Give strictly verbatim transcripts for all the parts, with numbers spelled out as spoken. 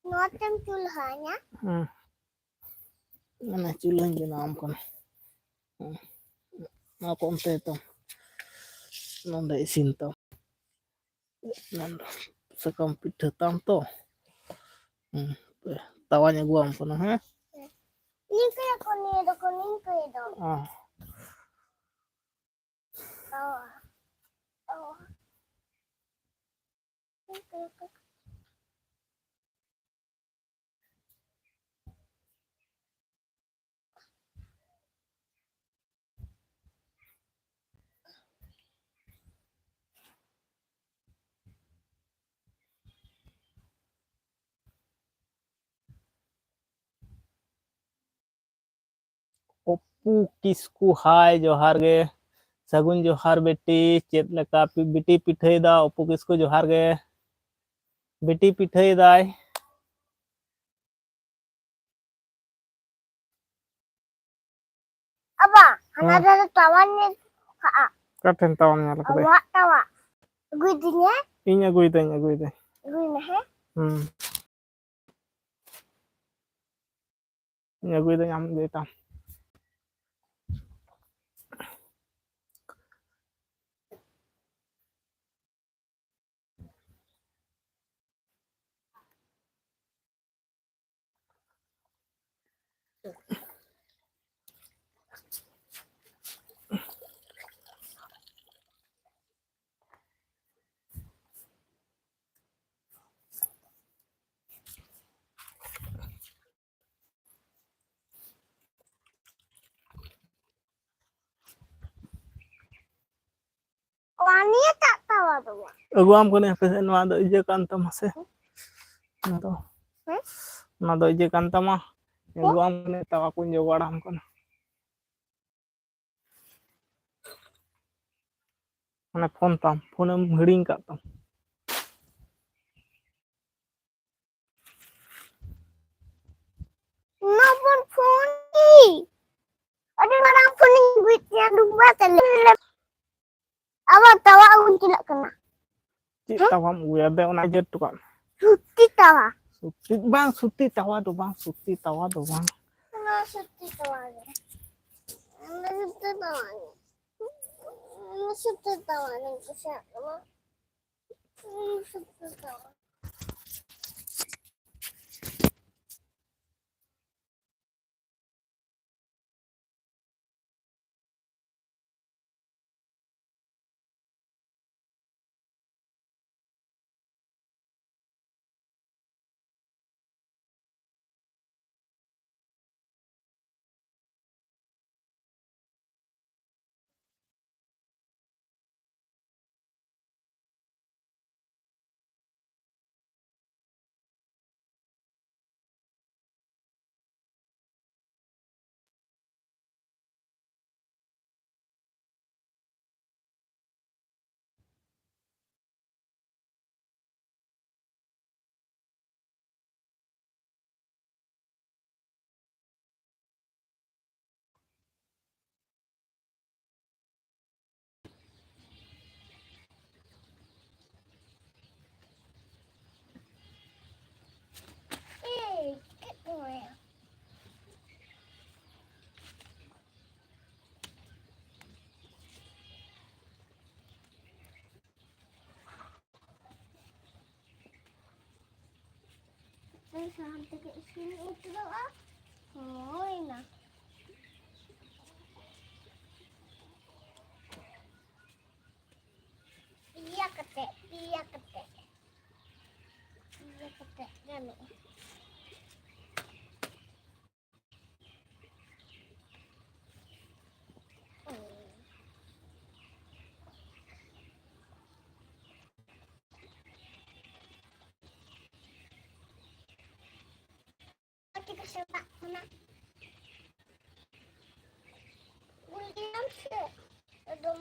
ᱱᱚᱣᱟ ᱛᱮᱢ ᱪᱩᱞᱦᱟᱹᱧᱟ? ᱦᱮᱸ, ᱢᱟᱱᱮ ᱪᱩᱞᱦᱟᱹᱧ ᱵᱮᱱᱟᱣ ᱟᱢ ᱠᱟᱱᱟ᱾ ᱦᱮᱸ, ᱱᱚᱣᱟ ᱠᱚ ᱚᱱᱛᱮ ᱛᱚ, ᱱᱚᱰᱮ ᱤᱥᱤᱱ ᱛᱟᱢ᱾ ᱱᱚᱰᱮ ᱥᱟᱠᱟᱢ ᱯᱤᱴᱷᱟᱹ ᱛᱟᱢ ᱛᱚ᱾ ᱦᱮᱸ, ᱛᱟᱣᱟᱧ ᱟᱹᱜᱩᱣᱟᱢ ᱠᱟᱱᱟ, ᱦᱮᱸ? ᱱᱤᱝᱠᱟᱹᱭᱟᱠᱚ, ᱱᱤᱭᱟᱹ ᱫᱚᱠᱚ ᱱᱤᱝᱠᱟᱹᱭ ᱫᱚ᱾ ᱚ᱾ ᱚ᱾ ᱚ᱾ ᱚᱯᱩ ᱠᱤᱥᱠᱩ, ᱦᱟᱭ, ᱡᱚᱦᱟᱨ ᱜᱮ᱾ ᱥᱟᱹᱜᱩᱱ ᱡᱚᱦᱟᱨ ᱵᱤᱴᱤ, ᱪᱮᱫ ᱞᱮᱠᱟ ᱯᱤ-, ᱵᱤᱴᱤ ᱯᱤᱴᱷᱟᱹᱭᱮᱫᱟ? ᱚᱯᱩ ᱠᱤᱥᱠᱩ, ᱡᱚᱦᱟᱨ ᱜᱮ᱾ ᱵᱤᱴᱤ ᱯᱤᱴᱷᱟᱹᱭᱮᱫᱟᱭ᱾ ᱟᱵᱟ, ᱦᱟᱱᱟ ᱦᱮᱸ᱾ ᱫᱷᱟᱨᱮ ᱴᱟᱣᱟᱨ ᱧᱮᱞ ᱠᱟᱜᱼᱟ᱾ ᱚᱠᱟ ᱴᱷᱮᱱ ᱴᱟᱣᱟᱨ ᱧᱮᱞ ᱠᱟᱫᱟᱭ? ᱟᱵᱚᱣᱟᱜ ᱴᱟᱣᱟᱨ᱾ ᱟᱹᱜᱩᱭ ᱫᱤᱧ ᱦᱮᱸ? ᱤᱧ ᱟᱹᱜᱩᱭᱫᱟᱹᱧ, ᱟᱹᱜᱩᱭᱫᱟᱹᱧ᱾ ᱟᱹᱜᱩᱭ ᱢᱮ ᱦᱮᱸ? ᱦᱩᱸ᱾ ᱤᱧ ᱟᱹᱜᱩᱭᱫᱟᱹᱧ, ᱟᱢ ᱤᱫᱤᱭ ᱛᱟᱢ᱾ ᱯᱟᱱᱤᱭᱟ ᱛᱟᱜ ᱛᱟᱣᱟ ᱫᱚ ᱵᱟᱝ᱾ ᱟᱹᱜᱩᱣᱟᱢ ᱠᱟᱹᱱᱟᱹᱧ, ᱦᱟᱯᱮ ᱥᱮ, ᱱᱚᱣᱟ ᱫᱚ ᱤᱭᱟᱹ ᱠᱟᱱ ᱛᱟᱢᱟ ᱥᱮ? ᱱᱚᱣᱟ ᱫᱚ, ᱦᱮᱸ? ᱱᱚᱣᱟ ᱫᱚ ᱤᱭᱟᱹ ᱠᱟᱱ ᱛᱟᱢᱟ᱾ ᱦᱮᱸ? ᱟᱹᱜᱩᱣᱟᱢ ᱠᱟᱹᱱᱟᱹᱧ, ᱛᱟᱣᱟ ᱠᱚᱧ ᱡᱚᱜᱟᱲᱟᱢ ᱠᱟᱱᱟ᱾ ᱢᱟᱱᱮ ᱯᱷᱳᱱ ᱛᱟᱢ, ᱯᱷᱳᱱᱮᱢ ᱦᱤᱲᱤᱧ ᱠᱟᱜ ᱛᱟᱢ᱾ ᱱᱚᱣᱟ ᱵᱚᱱ ᱯᱷᱳᱱ ᱜᱮ᱾ ᱰᱩᱵᱟ ᱛᱟᱞᱮ᱾ ᱟᱵᱟᱨ ᱛᱟᱣᱟ ᱟᱹᱜᱩᱧ ᱪᱟᱞᱟᱜ ᱠᱟᱱᱟ᱾ ᱪᱮᱫ ᱦᱮᱸ? ᱛᱟᱣᱟᱢ ᱟᱹᱜᱩᱭᱟ? ᱫᱮ, ᱚᱱᱟ ᱤᱭᱟᱹ ᱦᱚᱴᱚ ᱠᱟᱜ ᱢᱮ᱾ ᱥᱩᱛᱤ ᱛᱟᱣᱟ᱾ ᱥᱩᱛᱤ, ᱵᱟᱝ, ᱥᱩᱛᱤ ᱛᱟᱣᱟ ᱫᱚ ᱵᱟᱝ, ᱥᱩᱛᱤ ᱛᱟᱣᱟ ᱫᱚ ᱵᱟᱝ᱾ ᱚᱱᱟ ᱥᱩᱛᱤ ᱛᱟᱣᱟ ᱜᱮ᱾ ᱚᱱᱟ ᱥᱩᱛᱤ ᱛᱟᱣᱟ ᱜᱮ᱾ ᱚᱱᱟ ᱥᱩᱛᱤ ᱛᱟᱣᱟ ᱜᱤᱧ ᱠᱩᱥᱤᱭᱟᱜ ᱠᱟᱱᱟ᱾ ᱚᱱᱟ ᱥᱩᱛᱤ ᱛᱟᱣᱟ᱾ ᱥᱟᱦᱟᱱ ᱛᱮᱜᱮ ᱤᱥᱤᱱ ᱩᱛᱟᱹᱨᱚᱜᱼᱟ᱾ ᱦᱳᱭᱱᱟ᱾ ᱤᱭᱟᱹ ᱠᱟᱛᱮ, ᱤᱭᱟᱹ ᱠᱟᱛᱮ, ᱤᱭᱟᱹ ᱠᱟᱛᱮ ᱜᱟᱱᱚᱜᱼᱟ᱾ ᱜᱟᱛᱮ ᱠᱚ ᱥᱟᱞᱟᱜ ᱠᱷᱚᱱᱟᱜ ᱜᱩᱞᱤᱭᱟᱢ ᱥᱮ ᱮᱠᱫᱚᱢ᱾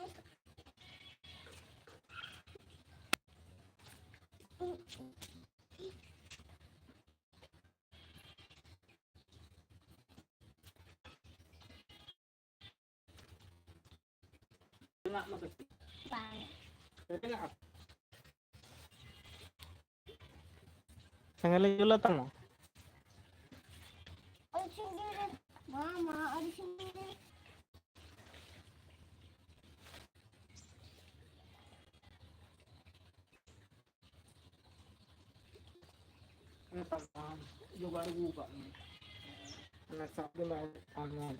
ᱫᱟᱜ ᱢᱟ ᱠᱟᱹᱴᱤᱡ᱾ ᱵᱟᱝ᱾ ᱥᱮᱸᱜᱮᱞ ᱤᱧ ᱡᱩᱞᱟ ᱛᱟᱢᱟ᱾ ᱟᱹᱰᱤ ᱥᱟᱺᱜᱤᱧ ᱨᱮ, ᱵᱟᱝ ᱢᱟ, ᱟᱹᱰᱤ ᱥᱟᱺᱜᱤᱧ ᱨᱮ᱾ ᱚᱱᱟ ᱥᱟᱵ ᱫᱚ ᱵᱟᱭ ᱦᱩᱭᱩᱜ ᱠᱟᱱ ᱜᱮᱭᱟ᱾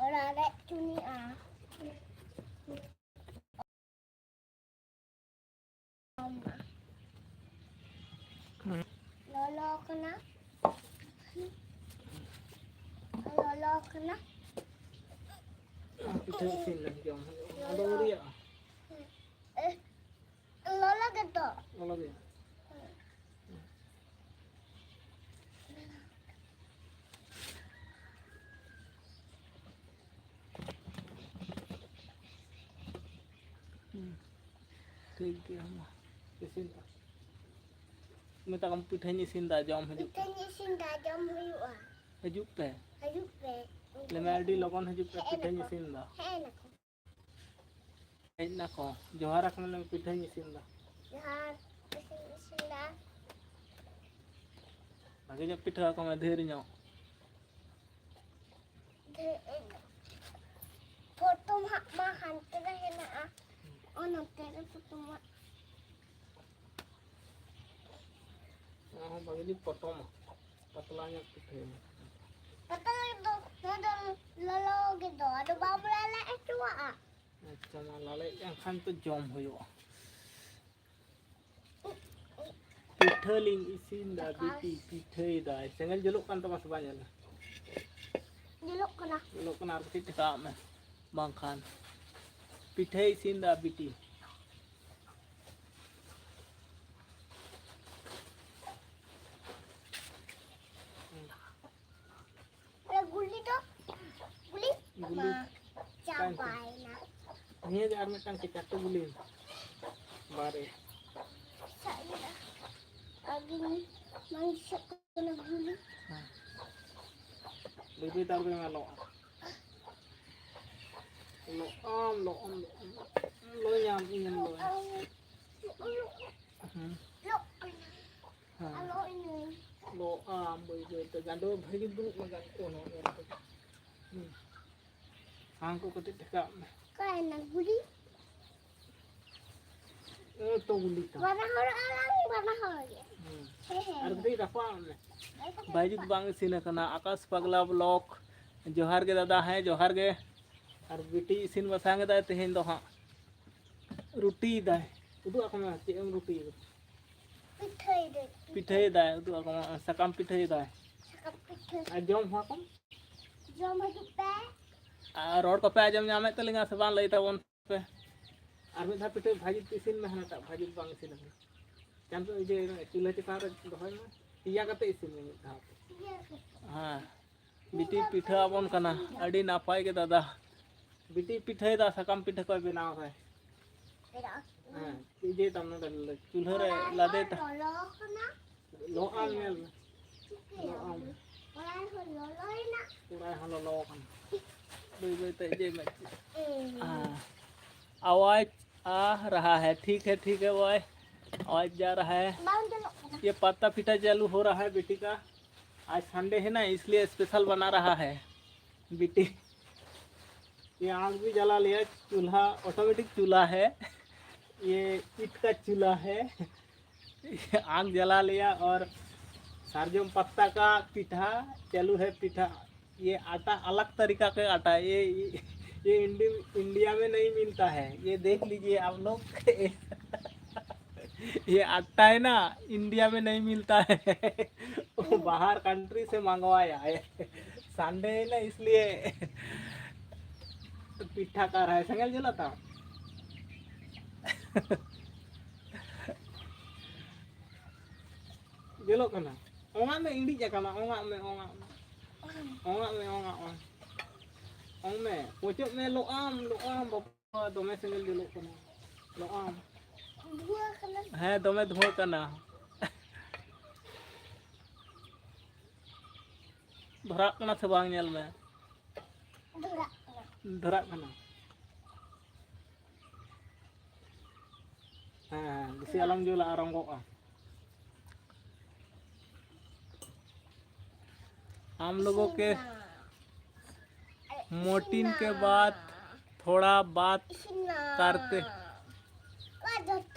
ᱚᱲᱟᱜ ᱨᱮ ᱪᱩᱱᱤᱜᱼᱟ᱾ ᱞᱚᱞᱚ ᱠᱟᱱᱟ᱾ ᱞᱚᱞᱚ ᱠᱟᱱᱟ᱾ ᱯᱤᱴᱷᱟᱹ ᱤᱥᱤᱱ ᱞᱮᱱ ᱜᱮ, ᱚᱱᱟ ᱫᱚ ᱟᱹᱣᱨᱤᱭᱟᱜᱼᱟ᱾ ᱞᱚᱞᱚ ᱜᱮᱛᱚ᱾ ᱞᱚᱞᱚ ᱜᱮ᱾ ᱦᱩᱸ᱾ ᱴᱷᱤᱠ ᱜᱮᱭᱟ, ᱢᱟ᱾ ᱤᱥᱤᱱ ᱛᱟ-, ᱢᱮᱛᱟ ᱠᱚᱢ, ᱯᱤᱴᱷᱟᱹᱧ ᱤᱥᱤᱱ ᱫᱟ, ᱡᱚᱢ ᱦᱤᱡᱩᱜ ᱯᱮ᱾ ᱯᱤᱴᱷᱟᱹᱧ ᱤᱥᱤᱱ ᱫᱟ, ᱡᱚᱢ ᱦᱩᱭᱩᱜᱼᱟ᱾ ᱦᱤᱡᱩᱜ ᱯᱮ᱾ ᱦᱤᱡᱩᱜ ᱯᱮ᱾ ᱞᱟᱹᱭ ᱢᱮ, ᱟᱹᱰᱤ ᱞᱚᱜᱚᱱ ᱦᱤᱡᱩᱜ ᱯᱮ, ᱦᱮᱡ ᱯᱤᱴᱷᱟᱹᱧ ᱮᱱᱟᱠᱚ᱾ ᱤᱥᱤᱱ ᱫᱟ᱾ ᱦᱮᱡ ᱮᱱᱟᱠᱚ᱾ ᱦᱮᱡ ᱱᱟᱠᱚ᱾ ᱡᱚᱦᱟᱨ ᱟᱠᱚ ᱢᱮ, ᱞᱟᱹᱭ ᱢᱮ, ᱯᱤᱴᱷᱟᱹᱧ ᱤᱥᱤᱱ ᱫᱟ᱾ ᱡᱚᱦᱟᱨ, ᱯᱤᱴᱷᱟᱹᱧ ᱤᱥᱤᱱ ᱫᱟ᱾ ᱵᱷᱟᱜᱮ ᱧᱚᱜ ᱯᱤᱴᱷᱟᱹ ᱟᱠᱚ ᱢᱮ, ᱰᱷᱮᱨ ᱧᱚᱜ᱾ ᱰᱷᱮᱨ ᱧᱚᱜ᱾ ᱯᱚᱴᱚᱢ ᱦᱟᱸᱜ ᱢᱟ ᱦᱟᱱᱛᱮ ᱨᱮ ᱦᱮᱱᱟᱜᱼᱟ᱾ ᱚ, ᱱᱚᱛᱮ ᱨᱮ ᱯᱚᱴᱚᱢ ᱦᱟᱸᱜ᱾ ᱚ, ᱦᱚᱸ, ᱵᱷᱟᱜᱤ ᱡᱩᱛ ᱯᱚᱴᱚᱢᱟ᱾ ᱯᱟᱛᱞᱟ ᱧᱚᱜ ᱯᱤᱴᱷᱟᱹᱭ ᱢᱮ᱾ ᱯᱟᱛᱞᱟ ᱫᱚ, ᱱᱚᱣᱟ ᱫᱚ ᱞᱚᱞᱚ ᱜᱮ ᱫᱚ, ᱟᱫᱚ ᱵᱟᱢ ᱞᱟᱞᱮ ᱦᱚᱪᱚᱣᱟᱜᱼᱟ᱾ ᱟᱪᱪᱷᱟ, ᱢᱟ ᱞᱟᱞᱮ ᱮᱱᱠᱷᱟᱱ ᱛᱚ ᱡᱚᱢ ᱦᱩᱭᱩᱜᱼᱟ᱾ ᱯᱤᱴᱷᱟᱹ ᱞᱤᱧ ᱤᱥᱤᱱ ᱫᱟ, ᱵᱤᱴᱤ ᱯᱤᱴᱷᱟᱹᱭ ᱫᱟᱭ᱾ ᱥᱮᱸᱜᱮᱞ ᱡᱩᱞᱩᱜ ᱠᱟᱱ ᱛᱟᱢᱟ ᱥᱮ ᱵᱟᱝ ᱧᱮᱞ ᱢᱮ? ᱧᱮᱞᱚᱜ ᱠᱟᱱᱟ᱾ ᱧᱮᱞᱚᱜ ᱠᱟᱱᱟ, ᱟᱨ ᱠᱟᱹᱴᱤᱡ ᱴᱷᱮᱠᱟᱣᱟᱜ ᱢᱮ, ᱵᱟᱝᱠᱷᱟᱱ ᱯᱤᱴᱷᱟᱹᱭ ᱤᱥᱤᱱ ᱫᱟ ᱵᱤᱴᱤ᱾ ᱮ, ᱜᱩᱞᱤ ᱫᱚ, ᱜᱩᱞᱤ ᱜᱩᱞᱤ᱾ ᱢᱟ ᱪᱟᱵᱟᱭᱮᱱᱟ᱾ ᱱᱤᱭᱟᱹ ᱜᱮ ᱟᱨ ᱢᱤᱫᱴᱟᱝ ᱪᱮᱫ ᱪᱟᱨᱴᱮ ᱜᱩᱞᱤ? ᱵᱟᱨᱭᱟ᱾ ᱥᱟᱵ ᱠᱮᱫᱟ᱾ ᱟᱹᱵᱤᱱ ᱵᱟᱝ ᱫᱤᱥᱟᱹᱜ ᱠᱟᱱᱟ ᱜᱩᱞᱤ᱾ ᱦᱮᱸ᱾ ᱵᱟᱹᱭ ᱵᱟᱹᱭ ᱛᱮ ᱟᱬᱜᱚᱭ ᱢᱮ, ᱞᱚᱜ ᱟᱢ᱾ ᱞᱚᱜ ᱟᱢ, ᱞᱚᱜ ᱟᱢ, ᱞᱚᱜ ᱟᱢ᱾ ᱞᱚᱜ ᱟᱢ, ᱤᱧᱮᱢ ᱞᱚᱜ ᱟᱢ᱾ ᱞᱚᱜ ᱟᱢ᱾ ᱦᱮᱸ᱾ ᱞᱚᱜ ᱟᱢ᱾ ᱦᱮᱸ᱾ ᱟᱨ ᱞᱚᱜ ᱟᱹᱧ᱾ ᱞᱚᱜ ᱟᱢ ᱵᱟᱹᱭ ᱵᱟᱹᱭ ᱛᱮ᱾ ᱜᱟᱸᱰᱚ ᱵᱷᱟᱹᱜᱤ ᱫᱩᱲᱩᱵ ᱢᱮ, ᱜᱟᱸᱰᱚ ᱠᱚ ᱱᱚᱣᱟ ᱧᱮᱞ ᱛᱮ᱾ ᱦᱩᱸ᱾ ᱦᱟᱝ ᱠᱚ ᱠᱟᱹᱴᱤᱡ ᱴᱷᱮᱠᱟᱣ ᱢᱮ᱾ ᱚᱠᱟᱭᱮᱱᱟ ᱜᱩᱞᱤ? ᱮ ᱛᱚ ᱜᱩᱞᱤ ᱛᱟᱢ᱾ ᱵᱟᱱᱟ ᱦᱚᱲ ᱟᱞᱟᱝ, ᱵᱟᱱᱟ ᱦᱚᱲ ᱜᱮ᱾ ᱦᱩᱸ᱾ ᱦᱮᱸ, ᱦᱮᱸ, ᱟᱨ ᱦᱮᱸ᱾ ᱠᱟᱹᱴᱤᱡ ᱨᱟᱯᱟᱜ ᱢᱮ᱾ ᱵᱟᱭᱡᱩᱛ ᱵᱟᱝ ᱤᱥᱤᱱ ᱟᱠᱟᱱᱟ᱾ ᱟᱠᱟᱥ ᱯᱟᱜᱽᱞᱟ ᱵᱞᱚᱜ, ᱡᱚᱦᱟᱨ ᱜᱮ ᱫᱟᱫᱟ᱾ ᱦᱮᱸ, ᱡᱚᱦᱟᱨ ᱜᱮ᱾ ᱟᱨ ᱵᱤᱴᱤ ᱤᱥᱤᱱ ᱵᱟᱥᱟᱝ ᱮᱫᱟᱭ ᱛᱮᱦᱮᱧ ᱫᱚ ᱦᱟᱸᱜ᱾ ᱨᱩᱴᱤᱭᱮᱫᱟᱭ᱾ ᱩᱫᱩᱜ ᱟᱠᱚ ᱢᱮ, ᱪᱮᱫ ᱮᱢ ᱨᱩᱴᱤᱭᱮᱫᱟ? ᱯᱤᱴᱷᱟᱹᱭ ᱫᱟᱹᱧ᱾ ᱯᱤᱴᱷᱟᱹᱭᱮᱫᱟᱭ, ᱩᱫᱩᱜ ᱟᱠᱚ ᱢᱮ, ᱥᱟᱠᱟᱢ ᱯᱤᱴᱷᱟᱹᱭᱮᱫᱟᱭ᱾ ᱥᱟᱠᱟᱢ ᱯᱤᱴᱷᱟᱹ᱾ ᱟᱨ ᱡᱚᱢ ᱦᱚᱸ ᱠᱚᱢ? ᱡᱚᱢ ᱦᱤᱡᱩᱜ ᱯᱮ᱾ ᱟᱨ ᱨᱚᱲ ᱠᱚᱯᱮ ᱟᱸᱡᱚᱢ ᱧᱟᱢᱮᱫ ᱛᱟᱹᱞᱤᱧᱟ ᱥᱮ ᱵᱟᱝ, ᱞᱟᱹᱭ ᱛᱟᱵᱚᱱ ᱯᱮ᱾ ᱟᱨ ᱢᱤᱫ ᱫᱷᱟᱣ ᱯᱤᱴᱷᱟᱹ ᱵᱷᱟᱹᱡᱤ ᱤᱥᱤᱱ ᱢᱮ, ᱦᱟᱱᱟᱴᱟᱜ ᱵᱷᱟᱹᱡᱤ ᱵᱟᱝ ᱤᱥᱤᱱ ᱟᱠᱟᱱᱟ᱾ ᱪᱟᱸᱫᱚ ᱤᱭᱟᱹ ᱪᱩᱞᱦᱟᱹ ᱪᱮᱛᱟᱱ ᱨᱮ ᱫᱚᱦᱚᱭ ᱢᱮ, ᱯᱮᱭᱟ ᱠᱟᱛᱮ ᱤᱥᱤᱱ ᱢᱮ ᱢᱤᱫ ᱫᱷᱟᱣ ᱛᱮ᱾ ᱤᱭᱟᱹ ᱠᱟᱛᱮ᱾ ᱦᱮᱸ᱾ ᱵᱤᱴᱤ ᱯᱤᱴᱷᱟᱹ ᱟᱵᱚᱱ ᱠᱟᱱᱟ᱾ ᱟᱹᱰᱤ ᱱᱟᱯᱟᱭ ᱜᱮ ᱫᱟᱫᱟ᱾ ᱵᱤᱴᱤ ᱯᱤᱴᱷᱟᱹᱭᱮᱫᱟ, ᱥᱟᱠᱟᱢ ᱯᱤᱴᱷᱟᱹ ᱠᱚᱭ ᱵᱮᱱᱟᱣ ᱫᱟᱭ᱾ ᱦᱮᱸ, ᱤᱭᱟᱹᱭ ᱛᱟᱢ ᱱᱚᱰᱮ, ᱪᱩᱞᱦᱟᱹ ᱨᱮ ᱞᱟᱫᱮ ᱛᱟ-, ᱞᱚᱞᱚ ᱠᱟᱱᱟ᱾ ᱞᱚ ᱟᱢ ᱧᱮᱞ ᱢᱮ᱾ ᱞᱚ ᱟᱢ᱾ ᱠᱚᱲᱟᱭ ᱦᱚᱸ ᱞᱚᱞᱚᱭᱮᱱᱟ᱾ ᱠᱚᱲᱟᱭ ᱦᱚᱸ ᱞᱚᱞᱚ ᱠᱟᱱᱟ᱾ ᱵᱟᱹᱭ ᱵᱟᱹᱭ ᱛᱮ ᱤᱭᱟᱹᱭ ᱢᱮ᱾ ᱮᱭ᱾ ᱦᱮᱸ᱾ ᱟᱣᱟᱡᱽ आ रहा है, ठीक है, ठीक है भाई, आवाज जा रहा है। ᱵᱟᱝ ᱪᱟᱞᱟᱜ ᱠᱟᱱᱟ᱾ ये पत्ता पीठा चालू हो रहा है बेटी का। आज संडे है ना, इसलिए स्पेशल बना रहा है बेटी। ये आग भी जला लिया, चूल्हा, ऑटोमेटिक चूल्हा है, ये ईंट का चूल्हा है। आग जला लिया और सरजम पत्ता का पीठा चालू है। पीठा, ये आटा अलग तरीका का आटा है। ये, ये, ये इंडि-, इंडिया में नहीं मिलता है। ये देख लीजिए आप लोग। ये आटा है ना, इंडिया में नहीं मिलता है। वो बाहर कंट्री से मंगवाया है। संडे है ना, इसलिए पीठा कर रहा है। संगल जला था। ᱧᱮᱞᱚᱜ ᱠᱟᱱᱟ᱾ ᱚᱝᱟᱜ ᱢᱮ, ᱤᱬᱤᱡ ᱟᱠᱟᱱᱟ᱾ ᱚᱝᱟᱜ ᱢᱮ, ᱚᱝᱟᱜ ᱢᱮ᱾ ᱚᱝᱟᱜ ᱢᱮ, ᱚᱝᱟᱜ ᱢᱮ᱾ ᱚᱝ ᱢᱮ, ᱯᱚᱪᱚᱜ ᱢᱮ, ᱞᱚᱜ ᱟᱢ, ᱞᱚᱜ ᱟᱢ, ᱵᱟᱵᱟ, ᱫᱚᱢᱮ ᱥᱮᱸᱜᱮᱞ ᱡᱩᱞᱩᱜ ᱠᱟᱱᱟ᱾ ᱞᱚᱜ ᱟᱢ᱾ ᱫᱷᱩᱣᱟᱹ ᱠᱟᱱᱟ᱾ ᱦᱮᱸ, ᱫᱚᱢᱮ ᱫᱷᱩᱣᱟᱹ ᱠᱟᱱᱟ᱾ ᱫᱷᱚᱨᱟᱜ ᱠᱟᱱᱟ ᱥᱮ ᱵᱟᱝ, ᱧᱮᱞ ᱢᱮ᱾ ᱫᱷᱚᱨᱟᱜ ᱠᱟᱱᱟ᱾ ᱫᱷᱚᱨᱟᱜ ᱠᱟᱱᱟ᱾ ᱦᱮᱸ, ᱦᱮᱸ, ᱵᱮᱥᱤ ᱟᱞᱚᱢ ᱡᱩᱞᱟ, ᱟᱨᱚᱸᱜᱚᱜᱼᱟ᱾ हम लोगों के मोटिन के बाद थोड़ा बात करते,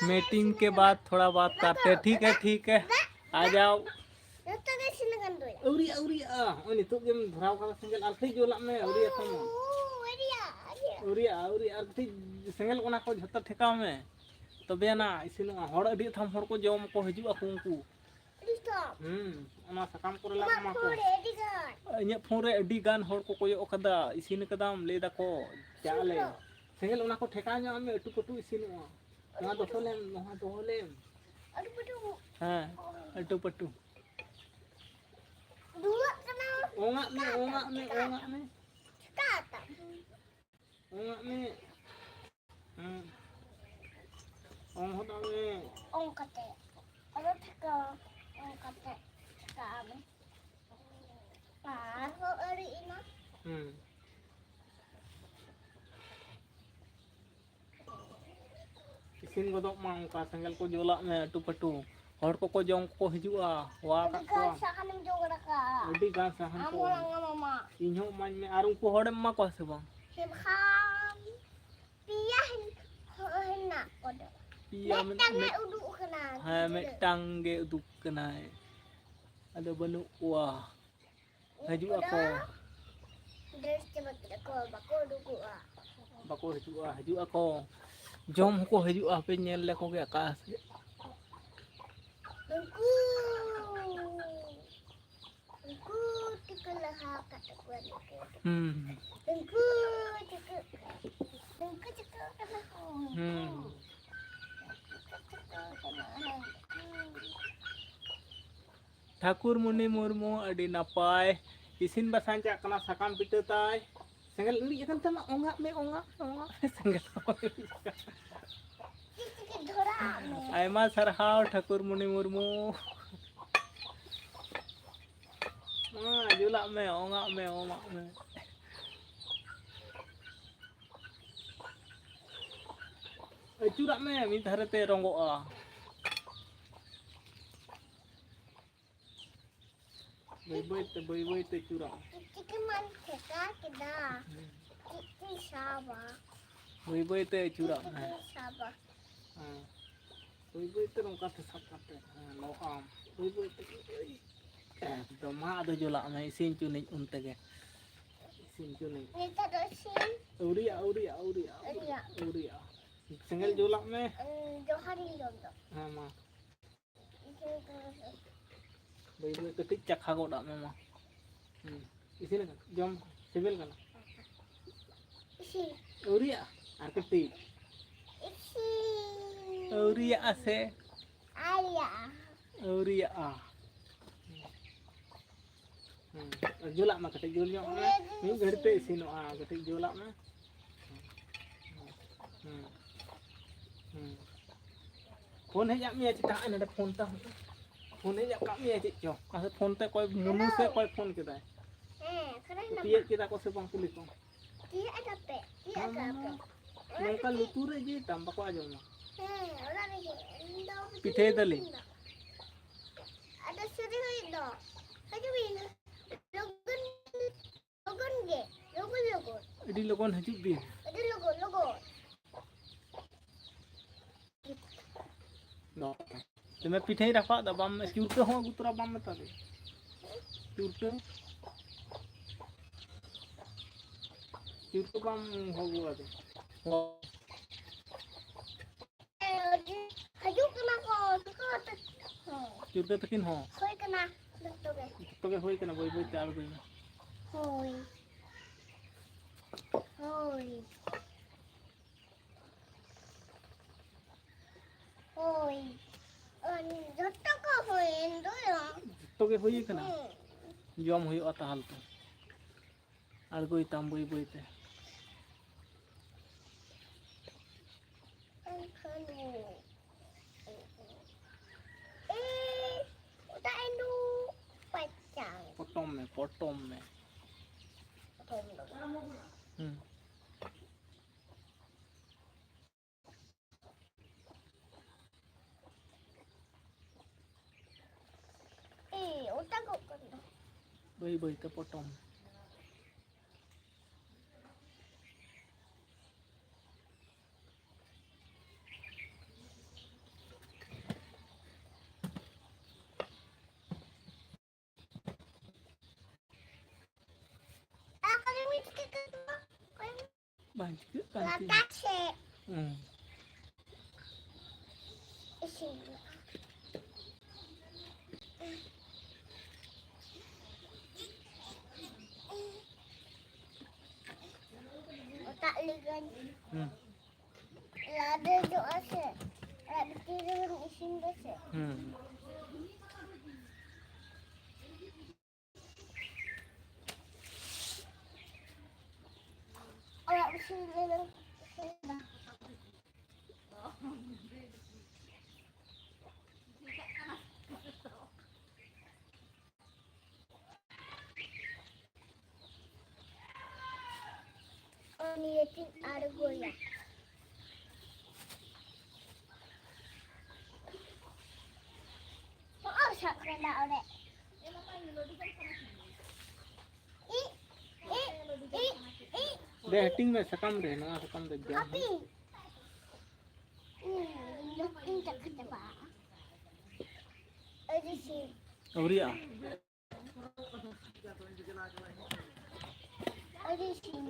मीटिंग के बाद थोड़ा बात करते। ठीक है, ठीक है, आ जाओ। ᱡᱚᱛᱚ ᱜᱮ ᱤᱥᱤᱱ ᱟᱠᱟᱱ ᱫᱚᱭᱟ᱾ ᱟᱹᱣᱨᱤ, ᱟᱹᱣᱨᱤᱭᱟᱜᱼᱟ᱾ ᱱᱚᱜᱼᱚᱭ ᱱᱤᱛᱚᱜ ᱜᱮᱢ ᱫᱷᱚᱨᱟᱣ ᱠᱟᱫᱟ ᱥᱮᱸᱜᱮᱞ, ᱟᱨ ᱠᱟᱹᱴᱤᱡ ᱡᱩᱞᱟᱜ ᱢᱮ, ᱟᱹᱣᱨᱤᱭᱟ ᱛᱟᱢᱟ᱾ ᱳ, ᱟᱹᱣᱨᱤᱭᱟ, ᱟᱹᱣᱨᱤᱭᱟ᱾ ᱟᱹᱣᱨᱤᱭᱟᱜᱼᱟ, ᱟᱹᱣᱨᱤ, ᱟᱨ ᱠᱟᱹᱴᱤᱡ ᱥᱮᱸᱜᱮᱞ ᱚᱱᱟ ᱠᱚ ᱡᱷᱚᱛᱚ ᱴᱷᱮᱠᱟᱣ ᱢᱮ, ᱛᱚᱵᱮ ᱟᱱᱟ ᱤᱥᱤᱱᱚᱜᱼᱟ᱾ ᱦᱚᱲ ᱟᱹᱰᱤ ᱟᱛᱷᱟᱢ ᱦᱚᱲ ᱠᱚ ᱡᱚᱢ ᱠᱚ ᱦᱤᱡᱩᱜ ᱟᱠᱚ ᱩᱱᱠᱩ᱾ ᱟᱹᱰᱤ ᱛᱟᱢ᱾ ᱦᱩᱸ, ᱚᱱᱟ ᱥᱟᱠᱟᱢ ᱠᱚᱨᱮ ᱞᱟᱜ ᱟᱢᱟ ᱠᱚ᱾ ᱯᱷᱳᱱ ᱨᱮ ᱟᱹᱰᱤ ᱜᱟᱱ᱾ ᱤᱧᱟᱹᱜ ᱯᱷᱳᱱ ᱨᱮ ᱟᱹᱰᱤ ᱜᱟᱱ ᱦᱚᱲ ᱠᱚ ᱠᱚᱭᱚᱜ ᱠᱟᱫᱟ, ᱤᱥᱤᱱ ᱠᱟᱫᱟᱢ, ᱞᱟᱹᱭ ᱫᱟᱠᱚ, ᱪᱟᱜ ᱞᱮ᱾ ᱥᱩᱱᱫᱚᱨ᱾ ᱥᱮᱸᱜᱮᱞ ᱚᱱᱟ ᱠᱚ ᱴᱷᱮᱠᱟᱣ ᱧᱚᱜ ᱢᱮ, ᱟᱹᱴᱩ ᱯᱟᱹᱴᱩ ᱤᱥᱤᱱᱚᱜᱼᱟ᱾ ᱱᱚᱣᱟ ᱫᱚᱦᱚ ᱞᱮᱢ, ᱱᱚᱣᱟ ᱫᱚᱦᱚ ᱞᱮᱢ᱾ ᱟᱹᱴᱩ ᱯᱟᱹᱴᱩ᱾ ᱦᱮᱸ, ᱟᱹᱴᱩ ᱯᱟᱹᱴᱩ᱾ ᱫᱷᱩᱣᱟᱹᱜ ᱠᱟᱱᱟ᱾ ᱚᱝᱟᱜ ᱢᱮ, ᱚᱝᱟᱜ ᱢᱮ, ᱚᱝᱟᱜ ᱢᱮ᱾ ᱪᱤᱠᱟᱹ ᱛᱟᱢ? ᱚᱝᱟᱜ ᱢᱮ᱾ ᱦᱮᱸ᱾ ᱚᱝ ᱦᱚᱫᱟᱜ ᱢᱮ᱾ ᱚᱝ ᱠᱟᱛᱮ᱾ ᱟᱫᱚ ᱴᱷᱤᱠᱟ᱾ ᱚᱝ ᱠᱟᱛᱮ᱾ ᱴᱷᱤᱠᱟ ᱢᱮ᱾ ᱟᱨᱦᱚᱸ ᱟᱹᱲᱤ ᱮᱱᱟ᱾ ᱦᱩᱸ᱾ ᱤᱥᱤᱱ ᱜᱚᱫᱚᱜ ᱢᱟ ᱚᱱᱠᱟ, ᱥᱮᱸᱜᱮᱞ ᱠᱚ ᱡᱩᱞᱟᱜ ᱢᱮ ᱟᱹᱴᱩ ᱯᱟᱹᱴᱩ᱾ ᱦᱚᱲ ᱠᱚᱠᱚ ᱡᱚᱢ ᱠᱚᱠᱚ ᱦᱤᱡᱩᱜᱼᱟ, ᱦᱚᱦᱚ ᱟᱠᱟᱫ ᱠᱚᱣᱟ᱾ ᱟᱹᱰᱤ ᱜᱟᱱ ᱥᱟᱦᱟᱱᱮᱢ ᱡᱚᱜᱟᱲ ᱟᱠᱟᱫᱼᱟ᱾ ᱟᱹᱰᱤ ᱜᱟᱱ ᱥᱟᱦᱟᱱ ᱟᱢ ᱠᱚ᱾ ᱦᱚᱸ ᱞᱟᱝ ᱮᱢᱟᱢᱟ᱾ ᱤᱧ ᱦᱚᱸ ᱮᱢᱟᱹᱧ ᱢᱮ᱾ ᱟᱨ ᱩᱱᱠᱩ ᱦᱚᱲᱮᱢ ᱮᱢᱟ ᱠᱚᱣᱟ ᱥᱮ ᱵᱟᱝ? ᱦᱮᱸ ᱵᱟᱠᱷᱟᱱ ᱯᱮᱭᱟ ᱦᱮᱱ-, ᱦᱮᱱᱟᱜ ᱠᱚᱫᱚ᱾ ᱯᱮᱭᱟ ᱢᱮᱱᱟᱜ, ᱢᱤᱫᱴᱟᱝ ᱮ ᱢᱤᱫ-, ᱩᱰᱩᱠ ᱠᱟᱱᱟ, ᱦᱮᱸ, ᱜᱤᱫᱽᱨᱟᱹ᱾ ᱢᱤᱫᱴᱟᱝ ᱜᱮ ᱩᱰᱩᱠ ᱠᱟᱱᱟᱭ᱾ ᱟᱫᱚ ᱵᱟᱹᱱᱩᱜ ᱠᱚᱣᱟ᱾ ᱦᱤᱡᱩᱜ ᱟᱠᱚ᱾ ᱫᱟᱹᱲ ᱪᱟᱵᱟ ᱠᱮᱫᱟ ᱠᱚ, ᱵᱟᱠᱚ ᱩᱰᱩᱠᱚᱜᱼᱟ᱾ ᱵᱟᱠᱚ ᱦᱤᱡᱩᱜᱼᱟ, ᱦᱤᱡᱩᱜ ᱟᱠᱚ᱾ ᱡᱚᱢ ᱦᱚᱸᱠᱚ ᱦᱤᱡᱩᱜᱼᱟ, ᱦᱟᱯᱮ ᱧᱮᱞ ᱞᱮᱠᱚ ᱜᱮ ᱚᱠᱟ ᱥᱮᱫ᱾ ᱩᱱᱠᱩ, ᱩᱱᱠᱩ ᱛᱮᱠᱚ ᱞᱟᱦᱟ ᱟᱠᱟᱫ ᱛᱟᱠᱚᱣᱟ ᱱᱩᱠᱩ᱾ ᱦᱩᱸ᱾ ᱩᱱᱠᱩ ᱛᱮᱠᱚ, ᱩᱱᱠᱩ ᱛᱮᱠᱚ ᱠᱟᱱᱟ ᱠᱚ᱾ ᱦᱩᱸ᱾ ᱩᱱᱠᱩ ᱛᱮᱠᱚ ᱠᱟᱱᱟ᱾ ᱴᱷᱟᱹᱠᱩᱨᱢᱩᱱᱤ ᱢᱩᱨᱢᱩ, ᱟᱹᱰᱤ ᱱᱟᱯᱟᱭ᱾ ᱤᱥᱤᱱ ᱵᱟᱥᱟᱝ ᱪᱟᱜ ᱠᱟᱱᱟ, ᱥᱟᱠᱟᱢ ᱯᱤᱴᱷᱟᱹ ᱛᱟᱭ᱾ ᱥᱮᱸᱜᱮᱞ ᱤᱬᱤᱡ ᱟᱠᱟᱱ ᱛᱟᱢᱟ, ᱚᱝᱟᱜ ᱢᱮ, ᱚᱝᱟᱜ, ᱚᱝᱟᱜ ᱢᱮ, ᱥᱮᱸᱜᱮᱞ᱾ ᱟᱭᱢᱟ ᱥᱟᱨᱦᱟᱣ ᱴᱷᱟᱹᱠᱩᱨᱢᱩᱱᱤ ᱢᱩᱨᱢᱩ᱾ ᱢᱟ, ᱡᱩᱞᱟᱜ ᱢᱮ, ᱚᱝᱟᱜ ᱢᱮ, ᱚᱝᱟᱜ ᱢᱮ᱾ ᱟᱹᱪᱩᱨᱟᱜ ᱢᱮ, ᱢᱤᱫ ᱫᱷᱟᱨᱮ ᱛᱮ ᱨᱚᱸᱜᱚᱜᱼᱟ᱾ ᱵᱟᱹᱭ ᱵᱟᱹᱭ ᱛᱮ, ᱵᱟᱹᱭ ᱵᱟᱹᱭ ᱛᱮ ᱟᱹᱪᱩᱨᱟᱜ ᱢᱮ᱾ ᱪᱤᱠᱟᱹᱢ ᱴᱷᱮᱠᱟ ᱠᱮᱫᱟ? ᱪᱮᱫ ᱛᱤᱧ ᱥᱟᱵᱟ? ᱵᱟᱹᱭ ᱵᱟᱹᱭ ᱛᱮ ᱟᱹᱪᱩᱨᱟᱜ ᱪᱮᱫ ᱢᱮ᱾ ᱛᱤᱧ ᱥᱟᱵᱟ? ᱦᱮᱸ᱾ ᱵᱟᱹᱭ ᱵᱟᱹᱭ ᱛᱮ ᱱᱚᱝᱠᱟ ᱛᱮ ᱥᱟᱵ ᱠᱟᱛᱮ, ᱦᱮᱸ, ᱞᱚᱦᱟᱢ᱾ ᱵᱟᱹᱭ ᱵᱟᱹᱭ ᱛᱮ, ᱵᱟᱹᱭ ᱵᱟᱹᱭ᱾ ᱮᱠᱫᱚᱢ, ᱢᱟ ᱟᱫᱚ ᱡᱩᱞᱟᱜ ᱢᱮ, ᱤᱥᱤᱱ ᱪᱩᱱᱤᱡ ᱩᱱ ᱛᱮᱜᱮ᱾ ᱤᱥᱤᱱ ᱪᱩᱱᱤᱡ᱾ ᱱᱤᱛᱚᱜ ᱫᱚ ᱤᱥᱤᱱ? ᱟᱹᱣᱨᱤᱭᱟᱜ, ᱟᱹᱣᱨᱤᱭᱟᱜ, ᱟᱹᱣᱨᱤᱭᱟᱜ, ᱟᱹᱣᱨᱤᱭᱟᱜ᱾ ᱟᱹᱣᱨᱤᱭᱟᱜ᱾ ᱥᱮᱸᱜᱮᱞ ᱡᱩᱞᱟᱜ ᱢᱮ᱾ ᱩᱸ, ᱡᱚᱦᱟᱨᱤᱧ ᱡᱚᱢ ᱫᱟ᱾ ᱦᱮᱸ, ᱢᱟ᱾ ᱵᱟᱹᱭ ᱵᱟᱹᱭ ᱠᱟᱹᱴᱤᱡ ᱪᱟᱠᱷᱟ ᱜᱚᱫ ᱟᱜ ᱢᱮ ᱢᱟ᱾ ᱦᱩᱸ᱾ ᱤᱥᱤᱱ ᱟᱠᱟᱱᱟ? ᱡᱚᱢ ᱥᱤᱵᱤᱞ ᱠᱟᱱᱟ? ᱤᱥᱤᱱ᱾ ᱟᱹᱣᱨᱤᱭᱟᱜᱼᱟ? ᱟᱨ ᱠᱟᱹᱴᱤᱡ᱾ ᱤᱥᱤᱱ᱾ ᱟᱹᱣᱨᱤᱭᱟᱜᱼᱟ ᱥᱮ? ᱟᱹᱣᱨᱤᱭᱟᱜᱼᱟ᱾ ᱟᱹᱣᱨᱤᱭᱟᱜᱼᱟ᱾ ᱦᱩᱸ᱾ ᱟᱨ ᱡᱩᱞᱟᱜ ᱢᱮ, ᱠᱟᱹᱴᱤᱡ ᱡᱩᱞ ᱧᱚᱜ ᱢᱮ᱾ ᱢᱤᱫ ᱜᱷᱟᱹᱲᱤᱡ ᱛᱮ ᱤᱥᱤᱱᱚᱜᱼᱟ, ᱠᱟᱹᱴᱤᱡ ᱡᱩᱞᱟᱜ ᱢᱮ᱾ ᱦᱩᱸ᱾ ᱦᱩᱸ᱾ ᱯᱷᱳᱱ ᱦᱮᱡ ᱟᱫ ᱢᱮᱭᱟ ᱪᱮᱫᱟᱜ? ᱱᱚᱰᱮ ᱯᱷᱳᱱ ᱛᱟᱢ᱾ ᱯᱷᱳᱱ ᱦᱮᱡ ᱟᱠᱟᱫ ᱢᱮᱭᱟ ᱪᱮᱫ ᱪᱚ? ᱟᱪᱪᱷᱟ, ᱯᱷᱳᱱ ᱛᱮ ᱚᱠᱚᱭ ᱢᱩᱱᱩ ᱥᱮ ᱚᱠᱚᱭ ᱯᱷᱳᱱ ᱠᱮᱫᱟᱭ? ᱦᱮᱸ, ᱠᱷᱟᱱ ᱛᱤᱭᱟᱹᱜ ᱠᱮᱫᱟ ᱠᱚ ᱥᱮ ᱵᱟᱝ ᱠᱩᱞᱤ ᱠᱚᱢ? ᱛᱤᱭᱟᱹᱜ ᱟᱠᱟᱫ ᱯᱮ, ᱛᱤᱭᱟᱹᱜ ᱟᱠᱟᱫ ᱯᱮ᱾ ᱱᱚᱝᱠᱟ ᱞᱩᱛᱩᱨ ᱨᱮ ᱤᱫᱤᱭ ᱛᱟᱢ, ᱵᱟᱠᱚ ᱟᱸᱡᱚᱢᱟ᱾ ᱦᱮᱸ, ᱚᱲᱟᱜ ᱨᱮᱜᱮ᱾ ᱤᱧ ᱫᱚ ᱯᱤᱴᱷᱟᱹᱭ ᱫᱟᱞᱤᱧ᱾ ᱟᱫᱚ ᱥᱩᱨ ᱨᱮ ᱫᱚ᱾ ᱦᱤᱡᱩᱜ ᱵᱤᱱ᱾ ᱞᱚᱜᱚᱱ, ᱞᱚᱜᱚᱱ ᱜᱮ, ᱞᱚᱜᱚᱱ, ᱞᱚᱜᱚᱱ᱾ ᱟᱹᱰᱤ ᱞᱚᱜᱚᱱ ᱦᱤᱡᱩᱜ ᱵᱤᱱ᱾ ᱟᱹᱰᱤ ᱞᱚᱜᱚᱱ, ᱞᱚᱜᱚᱱ᱾ ᱫᱚᱢᱮ ᱯᱤᱴᱷᱟᱹᱧ ᱨᱟᱯᱟᱜ ᱫᱟ, ᱵᱟᱢ, ᱪᱩᱨᱠᱟᱹ ᱦᱚᱸ ᱟᱹᱜᱩ ᱛᱚᱨᱟ ᱵᱟᱢ ᱢᱮᱛᱟ ᱫᱮ᱾ ᱪᱩᱨᱠᱟᱹ, ᱪᱩᱨᱠᱟᱹ ᱵᱟᱢ ᱟᱹᱜᱩ ᱟᱫᱮ᱾ ᱦᱤᱡᱩᱜ ᱠᱟᱱᱟ ᱠᱚ, ᱪᱩᱨᱠᱟᱹ ᱛᱟᱠᱚ ᱦᱚᱸ᱾ ᱪᱩᱨᱠᱟᱹ ᱛᱟᱹᱠᱤᱱ ᱦᱚᱸ᱾ ᱦᱩᱭ ᱠᱟᱱᱟ ᱡᱚᱛᱚ ᱜᱮ᱾ ᱡᱚᱛᱚ ᱜᱮ ᱦᱩᱭ ᱠᱟᱱᱟ, ᱵᱟᱹᱭ ᱵᱟᱹᱭ ᱛᱮ ᱟᱬᱜᱚᱭ ᱢᱮ᱾ ᱦᱳᱭ᱾ ᱦᱳᱭ᱾ ᱦᱳᱭ᱾ ᱡᱚᱛᱚ ᱠᱚ ᱦᱩᱭᱮᱱ ᱫᱚ᱾ ᱡᱚᱛᱚ ᱜᱮ ᱦᱩᱭ ᱠᱟᱱᱟ? ᱦᱩᱸ᱾ ᱡᱚᱢ ᱦᱩᱭᱩᱜᱼᱟ ᱛᱟᱦᱚᱞᱮ ᱛᱚ᱾ ᱟᱬᱜᱚᱭ ᱛᱟᱢ ᱵᱟᱹᱭ ᱵᱟᱹᱭ ᱛᱮ᱾ ᱮᱱᱠᱷᱟᱱ ᱮᱭ, ᱚᱴᱟᱜ ᱮᱱ ᱫᱚ ᱯᱟᱪᱟᱝ᱾ ᱯᱚᱴᱚᱢ ᱢᱮ, ᱯᱚᱴᱚᱢ ᱢᱮ᱾ ᱯᱚᱴᱚᱢ ᱫᱚ᱾ ᱦᱩᱸ᱾ ᱮᱭ, ᱚᱴᱟᱜᱚᱜ ᱠᱟᱱ ᱫᱚ᱾ ᱵᱟᱹᱭ ᱵᱟᱹᱭ ᱛᱮ ᱯᱚᱴᱚᱢ᱾ ᱵᱟᱝ ᱪᱤᱠᱟᱹᱜ ᱠᱟᱱ ᱛᱤᱧᱟ᱾ ᱞᱟᱛᱟᱨ ᱥᱮᱫ᱾ ᱦᱩᱸ᱾ ᱤᱥᱤᱱ ᱦᱩᱭᱩᱜᱼᱟ᱾ ᱚᱴᱟᱜ ᱞᱮᱜᱟᱹᱧ᱾ ᱦᱩᱸ᱾ ᱞᱟᱫᱮᱡᱚᱜᱼᱟ ᱥᱮ, ᱚᱲᱟᱜ ᱵᱷᱤᱛᱤᱨ ᱨᱮᱵᱚᱱ ᱤᱥᱤᱱ ᱫᱟ ᱥᱮ᱾ ᱦᱩᱸ᱾ ᱚᱲᱟᱜ ᱵᱷᱤᱛᱤᱨ ᱨᱮᱵᱚᱱ ᱤᱥᱤᱱ ᱫᱟ᱾ ᱱᱤᱭᱟᱹ ᱛᱤᱧ ᱟᱬᱜᱚᱭᱟ᱾ ᱦᱚᱸᱜᱼᱚᱭ ᱥᱟᱵ ᱠᱟᱱᱟ ᱚᱸᱰᱮ᱾ ᱤ, ᱤ, ᱤ, ᱤ᱾ ᱫᱮ, ᱦᱟᱹᱴᱤᱧ ᱢᱮ ᱥᱟᱠᱟᱢ ᱨᱮ, ᱱᱚᱣᱟ ᱥᱟᱠᱟᱢ ᱨᱮ ᱡᱚᱢ ᱦᱩᱭᱩᱜᱼᱟ᱾ ᱦᱟᱹᱴᱤᱧ᱾ ᱤᱧ ᱫᱚ ᱤᱧ ᱪᱟᱠᱷᱟ ᱪᱟᱵᱟᱜᱼᱟ᱾ ᱟᱹᱣᱨᱤᱭᱟᱜᱼᱟ? ᱟᱹᱰᱤ ᱥᱤᱱ᱾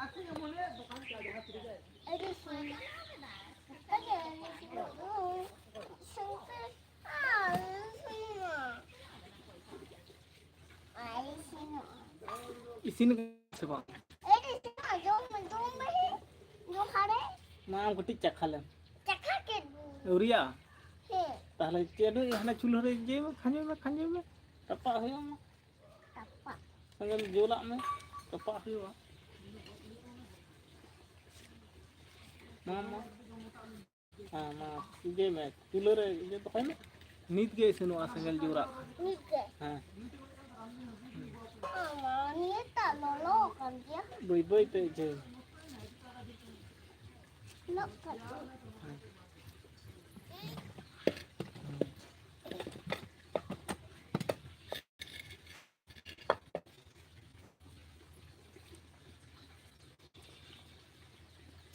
ᱟᱹᱰᱤ ᱥᱤᱱ᱾ ᱟᱹᱰᱤ ᱥᱤᱱ᱾ ᱟᱹᱰᱤ ᱥᱤᱱ᱾ ᱟᱹᱰᱤ ᱥᱤᱱ᱾ ᱤᱥᱤᱱ ᱥᱮ ᱵᱟᱝ? ᱮ, ᱤᱥᱤᱱ ᱢᱟ ᱡᱚᱢ ᱢᱮ, ᱡᱚᱢ ᱢᱮ᱾ ᱡᱚᱢ ᱦᱟᱲᱮ᱾ ᱢᱟ, ᱟᱢ ᱠᱟᱹᱴᱤᱡ ᱪᱟᱠᱷᱟ ᱞᱮᱢ᱾ ᱪᱟᱠᱷᱟ ᱠᱮᱫ ᱫᱩᱧ᱾ ᱟᱹᱣᱨᱤᱭᱟ? ᱦᱮᱸ᱾ ᱛᱟᱦᱞᱮ ᱪᱮᱫ ᱦᱟᱱᱟ ᱪᱩᱞᱦᱟᱹ ᱨᱮ ᱤᱭᱟᱹᱭ ᱢᱮ, ᱠᱷᱟᱸᱡᱚᱭ ᱢᱮ, ᱠᱷᱟᱸᱡᱚᱭ ᱢᱮ᱾ ᱨᱟᱯᱟᱜ ᱦᱩᱭᱩᱜᱼᱟ᱾ ᱨᱟᱯᱟᱜ᱾ ᱥᱮᱸᱜᱮᱞ ᱡᱩᱞᱟᱜ ᱢᱮ, ᱨᱟᱯᱟᱜ ᱦᱩᱭᱩᱜᱼᱟ᱾ ᱢᱟ, ᱢᱟ᱾ ᱦᱮᱸ, ᱢᱟ, ᱤᱭᱟᱹᱭ ᱢᱮ, ᱪᱩᱞᱦᱟᱹ ᱨᱮ ᱤᱭᱟᱹ ᱫᱚᱦᱚᱭ ᱢᱮ᱾ ᱱᱤᱛ ᱜᱮ ᱤᱥᱤᱱᱚᱜᱼᱟ, ᱥᱮᱸᱜᱮᱞ ᱡᱳᱨᱟᱜ ᱠᱷᱟᱱ᱾ ᱱᱤᱛ ᱜᱮ? ᱦᱮᱸ᱾ ᱟᱢᱟ, ᱱᱤᱭᱟᱹ ᱴᱟᱜ ᱞᱚᱞᱚ ᱟᱠᱟᱱ ᱜᱮᱭᱟ᱾ ᱵᱟᱹᱭ ᱵᱟᱹᱭ ᱛᱮ ᱤᱭᱟᱹᱭ ᱢᱮ᱾ ᱞᱚᱜ ᱠᱟᱛᱮ᱾ ᱦᱮᱸ᱾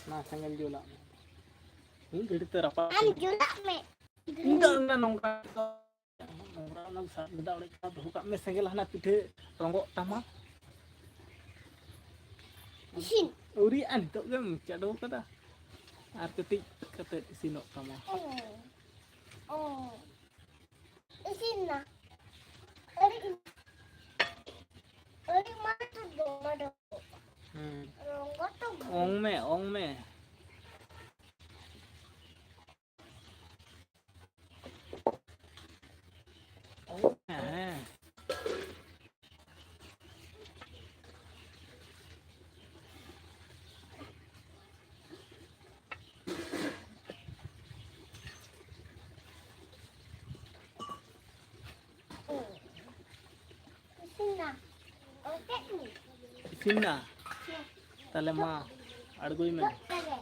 ᱚᱱᱟ ᱥᱮᱸᱜᱮᱞ ᱡᱩᱞᱟᱜ ᱢᱮ᱾ ᱢᱤᱫ ᱜᱷᱟᱹᱲᱤᱡ ᱛᱮ ᱨᱟᱯᱟᱜ ᱟᱢ ᱠᱟᱛᱮ᱾ ᱡᱩᱞᱟᱜ ᱢᱮ᱾ ᱤᱧ ᱫᱚ ᱚᱱᱟ ᱱᱚᱝᱠᱟ ᱱᱚᱝᱠᱟ ᱚᱱᱟ ᱥᱟᱵ ᱜᱮᱫᱟ, ᱚᱸᱰᱮ ᱫᱚᱦᱚ ᱠᱟᱜ ᱢᱮ, ᱥᱮᱸᱜᱮᱞ ᱦᱟᱱᱟ ᱯᱤᱴᱷᱟᱹ ᱨᱚᱸᱜᱚᱜ ᱛᱟᱢᱟ᱾ ᱤᱥᱤᱱ᱾ ᱟᱹᱣᱨᱤᱭᱟᱜᱼᱟ, ᱱᱤᱛᱚᱜ ᱜᱮᱢ ᱪᱟᱰᱚ ᱠᱟᱫᱟ᱾ ᱟᱨ ᱠᱟᱹᱴᱤᱡ ᱠᱟᱛᱮ ᱤᱥᱤᱱᱚᱜ ᱛᱟᱢᱟ᱾ ᱚ᱾ ᱚ᱾ ᱤᱥᱤᱱ ᱱᱟ᱾ ᱟᱹᱰᱤ, ᱟᱹᱰᱤ ᱢᱟᱨᱟᱝ ᱫᱚ ᱢᱟᱰᱚ᱾ ᱦᱩᱸ᱾ ᱨᱚᱸᱜᱚ ᱛᱚ ᱚᱝ ᱢᱮ, ᱚᱝ ᱢᱮ᱾ ᱚᱝ ᱢᱮ, ᱦᱮᱸ᱾ ᱤᱥᱤᱱ ᱱᱟ᱾ ᱚᱴᱮᱡ ᱢᱮ᱾ ᱤᱥᱤᱱ ᱱᱟ? ᱦᱮᱸ᱾ ᱛᱟᱦᱞᱮ ᱢᱟ, ᱟᱬᱜᱚᱭ ᱢᱮ᱾ ᱱᱤᱛᱚᱜ ᱛᱮᱜᱮ᱾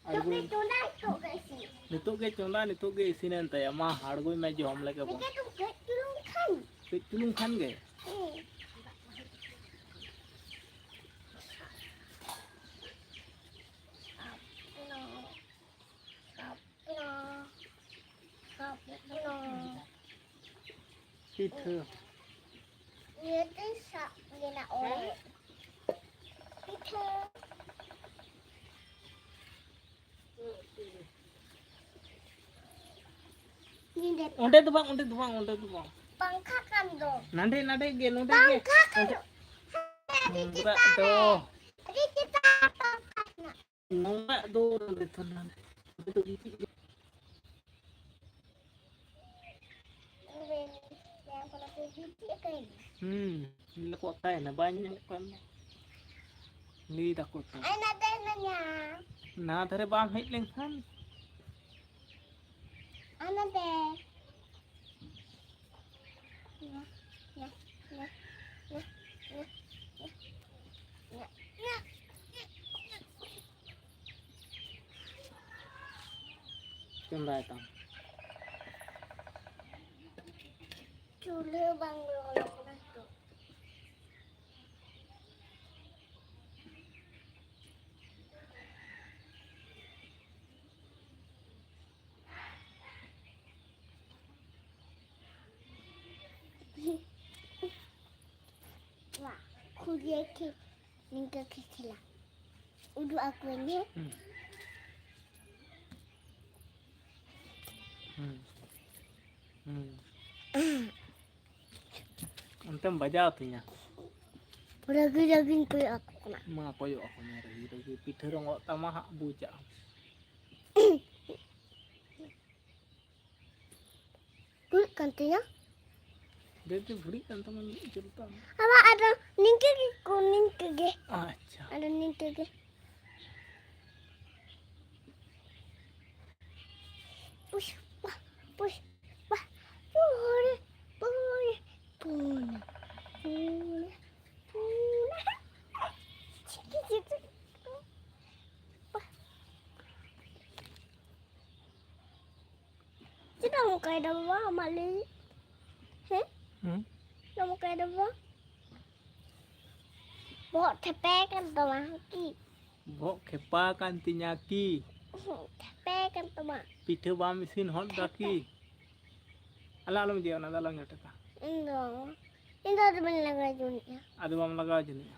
ᱟᱬᱜᱚᱭ ᱱᱤᱛᱚᱜ ᱜᱮ ᱪᱚᱸᱫᱟ, ᱱᱤᱛᱚᱜ ᱜᱮ ᱤᱥᱤᱱ᱾ ᱱᱤᱛᱚᱜ ᱜᱮ ᱪᱚᱸᱫᱟ, ᱱᱤᱛᱚᱜ ᱜᱮ ᱤᱥᱤᱱᱮᱱ ᱛᱟᱭᱟ᱾ ᱢᱟ, ᱟᱬᱜᱚᱭ ᱢᱮ, ᱡᱚᱢ ᱞᱮᱜᱮ ᱵᱚᱱ᱾ ᱱᱤᱛᱚᱜ ᱫᱚ ᱠᱟᱹᱡ ᱪᱩᱞᱩᱝ ᱠᱷᱟᱱ᱾ ᱠᱟᱹᱡ ᱪᱩᱞᱩᱝ ᱠᱷᱟᱱ ᱜᱮ? ᱦᱮᱸ᱾ ᱥᱟᱵ ᱱᱟ᱾ ᱥᱟᱵ ᱱᱟ᱾ ᱥᱟᱵ ᱱᱟ᱾ ᱯᱤᱴᱷᱟᱹ᱾ ᱤᱭᱟᱹ ᱛᱮ ᱥᱟᱵ ᱞᱮᱱᱟ ᱚᱲᱮᱡ᱾ ᱯᱤᱴᱷᱟᱹ᱾ ᱧᱤᱫᱟᱹ ᱚᱸᱰᱮ ᱫᱚ ᱵᱟᱝ, ᱚᱸᱰᱮ ᱫᱚ ᱵᱟᱝ, ᱚᱸᱰᱮ ᱫᱚ ᱵᱟᱝ᱾ ᱯᱟᱝᱠᱷᱟ ᱠᱟᱱ ᱫᱚ᱾ ᱱᱟᱰᱮ, ᱱᱟᱰᱮ ᱜᱮ, ᱱᱚᱰᱮ ᱜᱮ᱾ ᱯᱟᱝᱠᱷᱟ ᱠᱟᱱ ᱚᱸᱰᱮ᱾ ᱫᱚ᱾ ᱟᱹᱰᱤ ᱩᱱᱫᱨᱟᱜ ᱪᱮᱛᱟᱱ ᱫᱚ᱾ ᱨᱮ᱾ ᱟᱹᱰᱤ ᱪᱮᱛᱟᱱ ᱨᱮ ᱯᱟᱝᱠᱷᱟ ᱢᱮᱱᱟᱜᱼᱟ᱾ ᱱᱚᱣᱟ ᱫᱚ ᱱᱚᱰᱮ ᱫᱚ ᱱᱟᱰᱮ᱾ ᱱᱚᱰᱮ ᱫᱚ ᱜᱤᱛᱤᱡ ᱜᱮ᱾ ᱦᱩᱸ, ᱧᱮᱞ ᱠᱚ ᱚᱠᱟᱭᱮᱱᱟ? ᱵᱟᱭ ᱧᱮᱞᱚᱜ ᱠᱟᱱ ᱫᱚ᱾ ᱞᱟᱹᱭ ᱫᱟᱠᱚ ᱛᱚ᱾ ᱟᱭ ᱱᱟᱛᱮ ᱱᱟᱧᱟ᱾ ᱱᱟ ᱫᱷᱟᱨᱮ ᱵᱟᱢ ᱦᱮᱡ ᱞᱮᱱᱠᱷᱟᱱ᱾ ᱟᱭ ᱱᱟᱛᱮ᱾ ᱧᱟ, ᱧᱟ, ᱧᱟ᱾ ᱪᱚᱸᱫᱟᱭ ᱛᱟᱢ᱾ ᱪᱩᱞᱦᱟᱹ ᱵᱟᱝ ᱞᱚᱞᱚ ᱠᱟᱱᱟ ᱛᱚ᱾ ᱣᱟ, ᱠᱷᱩᱞᱮ ᱠᱷᱮ-, ᱱᱤᱝᱠᱟᱹ ᱠᱷᱮ-, ᱠᱷᱮᱞᱟ᱾ ᱩᱫᱩᱜ ᱟᱠᱚᱣᱟᱹᱧ, ᱦᱮᱸ? ᱦᱩᱸ᱾ ᱦᱩᱸ᱾ ᱦᱩᱸ᱾ ᱚᱱᱛᱮᱢ ᱵᱟᱡᱟᱣ ᱛᱤᱧᱟ᱾ ᱨᱟᱹᱜᱤ ᱨᱟᱹᱜᱤᱧ ᱠᱚᱭᱚᱜ ᱟᱠᱚ ᱠᱟᱱᱟ᱾ ᱢᱟ ᱠᱚᱭᱚᱜ ᱟᱠᱚ ᱢᱮ, ᱨᱟᱹᱜᱤ ᱨᱟᱹᱜᱤ᱾ ᱯᱤᱴᱷᱟᱹ ᱨᱚᱝᱜᱚᱜ ᱛᱟᱢᱟ ᱦᱟᱸᱜ, ᱵᱩᱡᱟᱜ ᱟᱢ᱾ ᱦᱩᱭᱩᱜ ᱠᱟᱱ ᱛᱤᱧᱟ᱾ ᱫᱮ, ᱫᱮ, ᱵᱷᱩᱲᱤᱜ ᱠᱟᱱ ᱛᱟᱢᱟ, ᱢᱤᱫ ᱡᱳᱨ ᱛᱟᱢ᱾ ᱟᱵᱟ, ᱟᱫᱚ ᱱᱤᱝᱠᱟᱹ ᱜᱮ ᱠᱚ, ᱱᱤᱝᱠᱟᱹ ᱜᱮ᱾ ᱟᱪᱪᱷᱟ᱾ ᱟᱫᱚ ᱱᱤᱝᱠᱟᱹ ᱜᱮ᱾ ᱯᱩᱥᱯᱟ, ᱯᱩᱥᱯᱟ, ᱯᱩᱨᱮ, ᱯᱩᱨᱮ, ᱯᱩᱱᱟ, ᱯᱩᱱᱟ, ᱯᱩᱱᱟ᱾ ᱪᱤᱠᱤ, ᱪᱤᱠᱤ᱾ ᱪᱮᱫᱟᱜ ᱮᱢ ᱚᱱᱠᱟᱭᱮᱫᱟ ᱵᱟᱵᱟ? ᱟᱢᱟᱜ ᱞᱟᱹᱭ ᱢᱮ᱾ ᱦᱮᱸ? ᱦᱩᱸ? ᱪᱮᱫᱟᱜ ᱮᱢ ᱚᱱᱠᱟᱭᱮᱫᱟ ᱵᱟᱵᱟ? ᱵᱚᱦᱚᱜ ᱴᱷᱮᱯᱮ ᱠᱟᱱ ᱛᱟᱢᱟ ᱠᱤ? ᱵᱚᱦᱚᱜ ᱠᱷᱮᱯᱟ ᱠᱟᱱ ᱛᱤᱧᱟ ᱠᱤ? ᱦᱩᱸ, ᱴᱷᱮᱯᱮ ᱠᱟᱱ ᱛᱟᱢᱟ᱾ ᱯᱤᱴᱷᱟᱹ ᱵᱟᱢ ᱤᱥᱤᱱ ᱦᱚᱫ ᱫᱟ ᱠᱤ? ᱴᱷᱮᱯᱮ᱾ ᱟᱞᱮ ᱟᱞᱚᱢ ᱤᱫᱤᱭᱟ, ᱚᱱᱟ ᱫᱚ ᱟᱞᱚᱢ ᱡᱚᱴᱮᱫᱟ᱾ ᱤᱧ ᱫᱚ, ᱤᱧ ᱫᱚ ᱟᱫᱚ ᱵᱟᱹᱧ ᱞᱟᱜᱟᱣ ᱡᱚᱱᱤᱜᱼᱟ᱾ ᱟᱫᱚ ᱵᱟᱢ ᱞᱟᱜᱟᱣ ᱡᱚᱱᱤᱜᱼᱟ?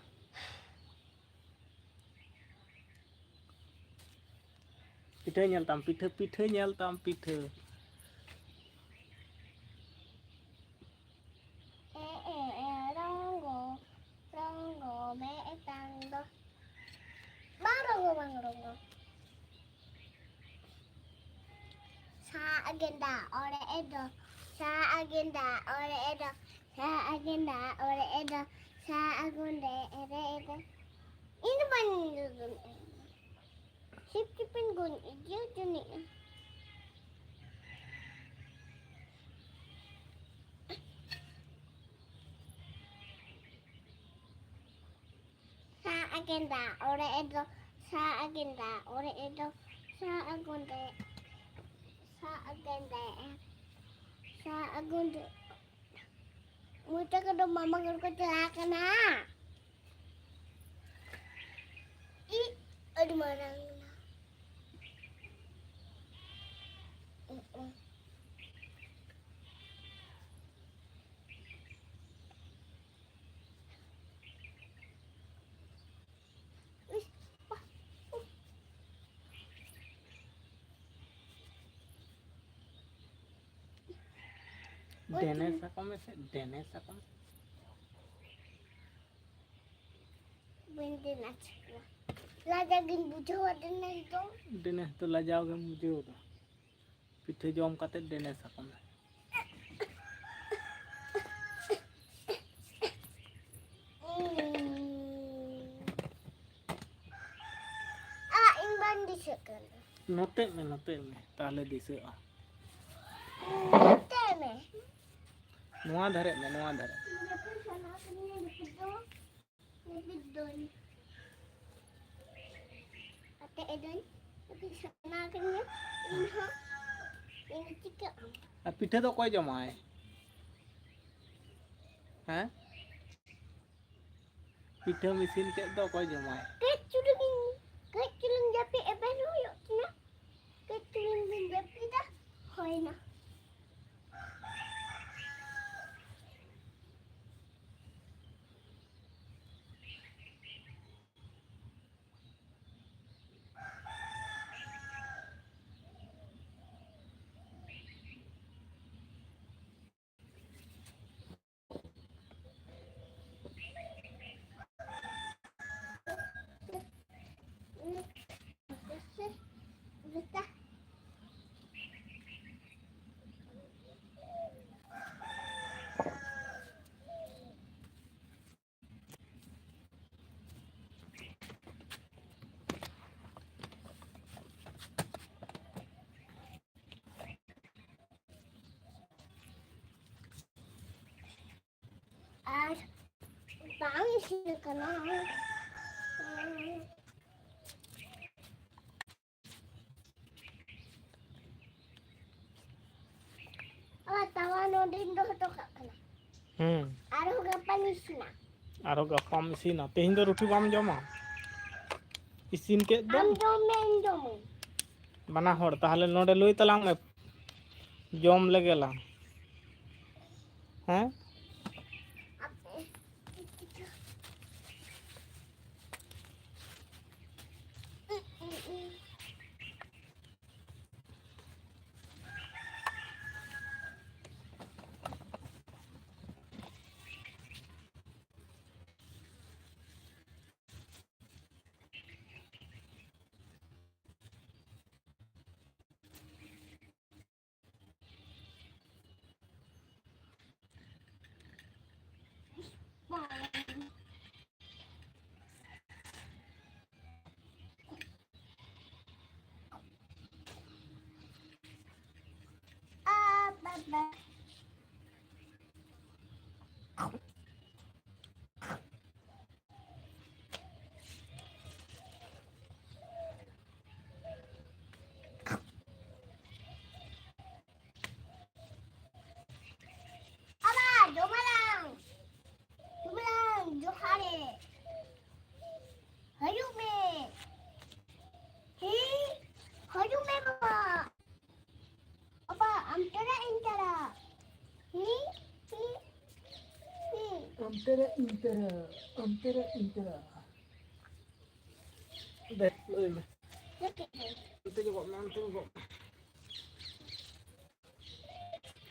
ᱯᱤᱴᱷᱟᱹ ᱧᱮᱞ ᱛᱟᱢ, ᱯᱤᱴᱷᱟᱹ, ᱯᱤᱴᱷᱟᱹ ᱧᱮᱞ ᱛᱟᱢ, ᱯᱤᱴᱷᱟᱹ᱾ ᱮ, ᱮ, ᱮ, ᱨᱚᱝᱜᱚ, ᱨᱚᱝᱜᱚ ᱢᱤᱫᱴᱟᱝ ᱫᱚ᱾ ᱵᱟᱝ ᱨᱚᱝᱜᱚ, ᱵᱟᱝ ᱨᱚᱝᱜᱚ᱾ ᱥᱟᱜᱮᱸᱫᱟ ᱚᱲᱮᱡ ᱫᱚ, ᱥᱟᱜᱮᱸᱫᱟ ᱚᱲᱮᱡ ᱫᱚ, ᱥᱟᱜᱮᱸᱫᱟ ᱚᱲᱮᱡ ᱫᱚ, ᱥᱟᱜᱩᱱ ᱨᱮ ᱮᱨᱮ ᱫᱚ᱾ ᱤᱧ ᱫᱚ ᱵᱟᱹᱧ ᱩᱰᱩᱠ ᱫᱟᱲᱮᱭᱟᱜᱼᱟ᱾ ᱥᱤᱯ ᱪᱤᱯᱤᱧ ᱜᱚᱡ ᱤᱫᱤᱭᱟ ᱡᱟᱹᱱᱤᱡ᱾ ᱥᱟᱜᱮᱸᱫᱟ ᱚᱲᱮᱡ ᱫᱚ, ᱥᱟᱜᱮᱸᱫᱟ ᱚᱲᱮᱡ ᱫᱚ, ᱥᱟᱜᱩᱱ ᱨᱮ, ᱥᱟᱜᱮᱸᱫᱟ, ᱥᱟᱜᱩᱱ ᱨᱮ᱾ ᱢᱩᱪᱟᱹᱫ ᱠᱚᱫᱚ ᱢᱟᱢᱟ ᱜᱚᱲ ᱠᱚ ᱪᱟᱞᱟᱣ ᱠᱟᱱᱟ᱾ ᱤ, ᱟᱹᱰᱤ ᱢᱟᱨᱟᱝ ᱮᱱᱟ᱾ ᱫᱮᱱᱮ ᱥᱟᱠᱚᱢ ᱢᱮᱥᱮ, ᱫᱮᱱᱮ ᱥᱟᱠᱚᱢ᱾ ᱵᱟᱹᱧ ᱫᱮᱱᱮ ᱥᱟᱠᱚᱢ᱾ ᱞᱟᱡᱟᱣ ᱜᱤᱧ ᱵᱩᱡᱷᱟᱹᱣᱟ ᱫᱮᱱᱮ ᱫᱚ᱾ ᱫᱮᱱᱮ ᱫᱚ ᱞᱟᱡᱟᱣ ᱜᱮᱢ ᱵᱩᱡᱷᱟᱹᱣ ᱫᱟ᱾ ᱯᱤᱴᱷᱟᱹ ᱡᱚᱢ ᱠᱟᱛᱮ ᱫᱮᱱᱮ ᱥᱟᱠᱚᱢ ᱢᱮ᱾ ᱟᱜ, ᱤᱧ ᱵᱟᱹᱧ ᱫᱤᱥᱟᱹᱜ ᱠᱟᱱᱟ᱾ ᱱᱚᱛᱮ ᱢᱮ, ᱱᱚᱛᱮ ᱢᱮ, ᱛᱟᱦᱞᱮ ᱫᱤᱥᱟᱹᱜᱼᱟ᱾ ᱱᱚᱛᱮ ᱢᱮ᱾ ᱱᱚᱣᱟ ᱫᱷᱟᱨᱮ ᱢᱮ, ᱱᱚᱣᱟ ᱫᱷᱟᱨᱮ᱾ ᱤᱧ ᱡᱟᱹᱯᱤᱫ ᱥᱟᱱᱟ ᱠᱟᱹᱫᱤᱧᱟ, ᱡᱟᱹᱯᱤᱫ ᱫᱚ᱾ ᱡᱟᱹᱯᱤᱫ ᱫᱚᱧ᱾ ᱟᱛᱮ ᱮᱫᱚᱧ᱾ ᱡᱟᱹᱯᱤᱫ ᱥᱟᱱᱟ ᱠᱟᱹᱫᱤᱧᱟ᱾ ᱤᱧ ᱦᱚᱸ᱾ ᱤᱧ ᱪᱤᱠᱟᱹᱜ ᱟᱢ? ᱟᱨ ᱯᱤᱴᱷᱟᱹ ᱫᱚ ᱚᱠᱚᱭ ᱡᱚᱢᱟᱭ? ᱦᱮᱸ? ᱯᱤᱴᱷᱟᱹᱢ ᱤᱥᱤᱱ ᱠᱮᱫ ᱫᱚ, ᱚᱠᱚᱭ ᱡᱚᱢᱟᱭ? ᱠᱟᱹᱡ ᱪᱩᱞᱩᱝ, ᱠᱟᱹᱡ ᱪᱩᱞᱩᱝ ᱡᱟᱹᱯᱤᱫ ᱮᱵᱷᱮᱱ ᱦᱩᱭᱩᱜ ᱛᱤᱧᱟ᱾ ᱠᱟᱹᱡ ᱪᱩᱞᱩᱝ ᱵᱤᱱ ᱡᱟᱹᱯᱤᱫᱟ, ᱦᱩᱭᱱᱟ᱾ ᱵᱟᱝ ᱤᱥᱤᱱ ᱠᱟᱱᱟ᱾ ᱟᱨ ᱛᱟᱣᱟ ᱱᱚᱰᱮᱧ ᱫᱚᱦᱚ ᱦᱚᱴᱚ ᱠᱟᱜ ᱠᱟᱱᱟ᱾ ᱦᱩᱸ᱾ ᱟᱨᱦᱚᱸ ᱜᱟᱯᱟᱧ ᱤᱥᱤᱱᱟ᱾ ᱟᱨᱦᱚᱸ ᱜᱟᱯᱟᱢ ᱤᱥᱤᱱᱟ? ᱛᱮᱦᱮᱧ ᱫᱚ ᱨᱩᱴᱤ ᱵᱟᱢ ᱡᱚᱢᱟ? ᱤᱥᱤᱱ ᱠᱮᱫ ᱫᱚ᱾ ᱟᱢ ᱡᱚᱢ ᱢᱮ, ᱤᱧ ᱡᱚᱢᱟᱹᱧ᱾ ᱵᱟᱱᱟ ᱦᱚᱲ᱾ ᱛᱟᱦᱞᱮ ᱱᱚᱰᱮ ᱞᱩᱭ ᱛᱟᱞᱟᱝ ᱢᱮ, ᱡᱚᱢ ᱞᱮᱜᱮ ᱞᱟᱝ᱾ ᱦᱮᱸ? ᱟᱵᱟ, ᱡᱚᱢᱟᱞᱟᱝ᱾ ᱡᱚᱢᱟᱞᱟᱝ, ᱡᱚᱦᱟᱨ ᱜᱮ᱾ ᱦᱤᱡᱩᱜ ᱢᱮ᱾ ᱦᱮᱸ, ᱦᱤᱡᱩᱜ ᱢᱮ ᱵᱟᱵᱟ᱾ ᱵᱟᱵᱟ, ᱟᱢ ᱛᱟᱨᱟ, ᱤᱧ ᱛᱟᱨᱟ᱾ ᱦᱮᱸ, ᱦᱮᱸ, ᱦᱮᱸ᱾ ᱟᱢ ᱛᱟᱨᱟ, ᱤᱧ ᱛᱟᱨᱟ, ᱟᱢ ᱛᱟᱨᱟ, ᱤᱧ ᱛᱟᱨᱟ᱾ ᱫᱮ, ᱞᱟᱹᱭ ᱢᱮ᱾ ᱪᱮᱫ ᱠᱮᱫ ᱫᱚ? ᱚᱱᱛᱮ ᱜᱮ ᱜᱚᱜ ᱢᱮ, ᱚᱱᱛᱮ ᱜᱮ ᱜᱚᱜ ᱢᱮ᱾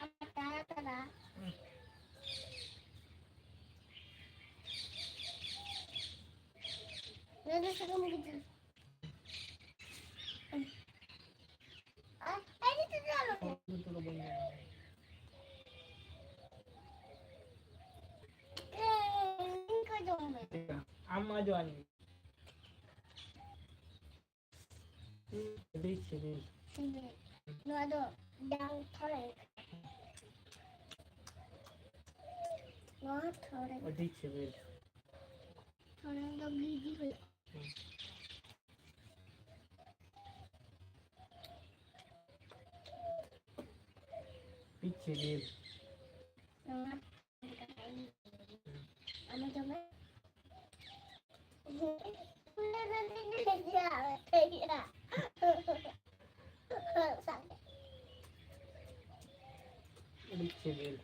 ᱟᱢ ᱛᱟᱨᱟ, ᱛᱟᱨᱟ᱾ ᱱᱚᱣᱟ ᱫᱚ ᱥᱟᱠᱟᱢ ᱜᱤᱫᱤ᱾ ᱟᱢ ᱢᱟ ᱡᱚᱣᱟᱱ ᱜᱮ᱾ ᱟᱹᱰᱤ ᱥᱤᱵᱤᱞ᱾ ᱱᱚᱣᱟ ᱫᱚ ᱰᱟᱝ ᱛᱷᱚᱲᱟ᱾ ᱱᱚᱣᱟ ᱛᱷᱚᱲᱟ᱾ ᱟᱹᱰᱤ ᱥᱤᱵᱤᱞ᱾ ᱚᱱᱟ ᱫᱚ ᱜᱤᱰᱤ ᱦᱩᱭᱩᱜᱼᱟ᱾ ᱯᱤᱪᱷᱤᱞ᱾ ᱱᱚᱣᱟ ᱟᱢ ᱡᱚᱢᱟ? ᱟᱹᱰᱤ ᱥᱤᱵᱤᱞ᱾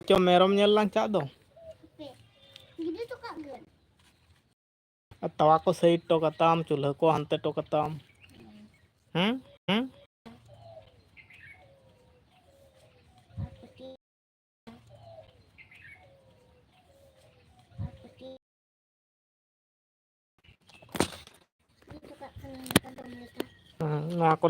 ᱪᱚ, ᱢᱮᱨᱚᱢ ᱧᱮᱞ ᱞᱟᱝ ᱪᱟᱜ ᱫᱚ᱾ ᱜᱤᱫᱽᱨᱟᱹ ᱛᱚ ᱠᱟᱜ ᱜᱮ᱾ ᱟᱨ ᱛᱟᱣᱟ ᱠᱚ ᱥᱟᱭᱤᱰ ᱴᱚ ᱠᱟᱛᱟᱢ, ᱪᱩᱞᱦᱟᱹ ᱠᱚ ᱦᱟᱱᱛᱮ ᱴᱚ ᱠᱟᱛᱟᱢ᱾ ᱦᱮᱸ? ᱦᱮᱸ? ᱦᱮᱸ, ᱱᱚᱣᱟ ᱠᱚ